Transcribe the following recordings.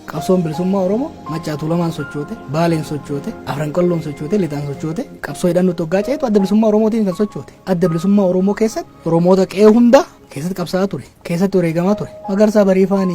Qabsoon bilisummaa Oromoo Maccaa Tuulamaan sochoote, Baaleen sochoote, Afran Qalloon sochoote, Lixaan sochoote, qabsoo hidhannootti hoggaa ceetu Adda Bilisummaa Oromootiin kan sochoote. Adda Bilisummaa Oromoo keessatti Oromoota qe'ee hundaa keessatti qabsaa'aa ture, keessatti wareegamaa ture. Magarsaa Bariifaan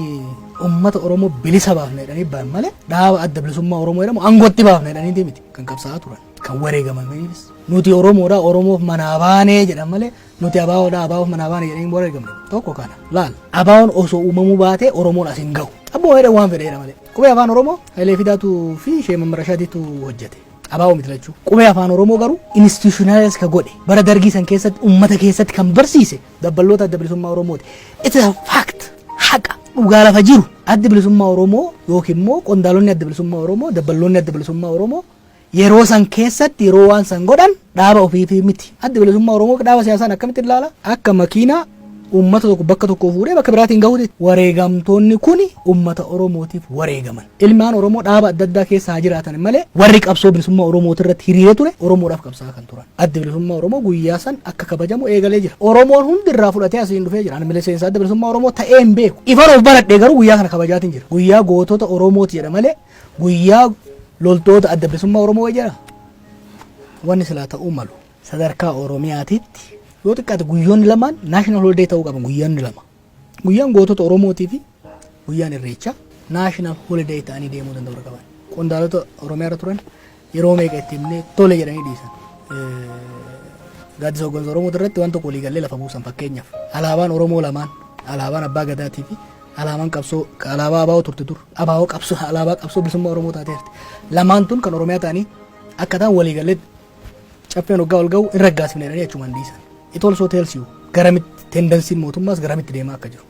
uummata Oromoo bilisa baafna jedhanii ba'an malee dhaaba Adda Bilisummaa Oromoo jedhamu aangootti baafna jedhaniiti miti kan qabsaa'aa turan. Kan wareegamaniifis nuti Oromoodha, Oromoof manaa baanee jedhan malee nuti ABOdha, ABOf manaa baane jedhanii hin wareegamne. Tokko kana laal. ABOn osoo uumamuu baatee Oromoon as hin gahu. Abbuma fedhe waan fedheedha malee. Qubee Afaan Oromoo Hayilee Fidaatu fi Shee Mammarashaatiitu hojjete. ABO miti lachuu. Qubee Afaan Oromoo garuu institutionalize ka godhe, bara Dargii san keessatti uummata keessatti kan barsiise dabballoota Adda Bilisummaa Oromooti. It is a fact. Haqa. Dhugaa lafa jiru. Addi Bilisummaa Oromoo yookiin immoo qondaalonni Adda Bilisummaa Oromoo, dabballoonni Adda Bilisummaa Oromoo yeroo san keessatti yeroo waan san godhan dhaaba ofiifi miti. Addi Bilisummaa Oromoo dhaaba siyaasaan akkamitti ilaala? Akka makiinaa uummata tokko bakka tokkoo fuudhee bakka biraatiin gahuuti. Wareegamtoonni kuni uummata Oromootiif wareegaman. Ilmaan Oromoo dhaaba adda addaa keessa haa jiraatan malee, warri qabsoo bilisummaa Oromooti irratti hiriiree ture Oromoodhaaf qabsaa'aa kan turan. Addi Bilisummaa Oromoo guyyaa san akka kabajamu eegalee jira. Oromoon hundi irraa fudhatee asiin dhufee jira. Ani miseensa Adda Bilisummaa Oromoo ta'ee hin beeku. Ifan of baradhee garuu guyyaa kana kabajaatiin jira. Guyyaa gootota Oromooti jedha malee guyyaa loltoota Adda Bilisummaa Oromoo jedha. Wanni silaa ta'uu malu, sadarkaa Oromiyaatitti yoo xiqqaate guyyoonni lamaan national holiday ta'uu qaban, guyyoonni lama. Guyyaan gootota Oromootii fi guyyaan Irreechaa national holiday ta'anii deemuu danda'uu qaban. Qondaalota Oromiyaa irra turan yeroo meeqa itti himnee tole jedhanii dhiisan. Gaaddisa hooggansa Oromoo irratti waan tokko waliigallee lafa buusan. Fakkeenyaaf, alaabaan Oromoo lamaan, alaabaan Abbaa Gadaatii fi alaabaan qabsoo, alaabaa ABO turte dur, ABO qabsoo, alaabaa qabsoo bilisummaa Oromoo taateerti. Lamaan tun kan Oromiyaa ta'anii akka ta'an waliigallee caffeen hoggaa ol ga'u hin raggaasifne jedhanii achumaan dhiisan. It also tells you garamitti tendencyn mootummaas garamitti deemaa akka jiru.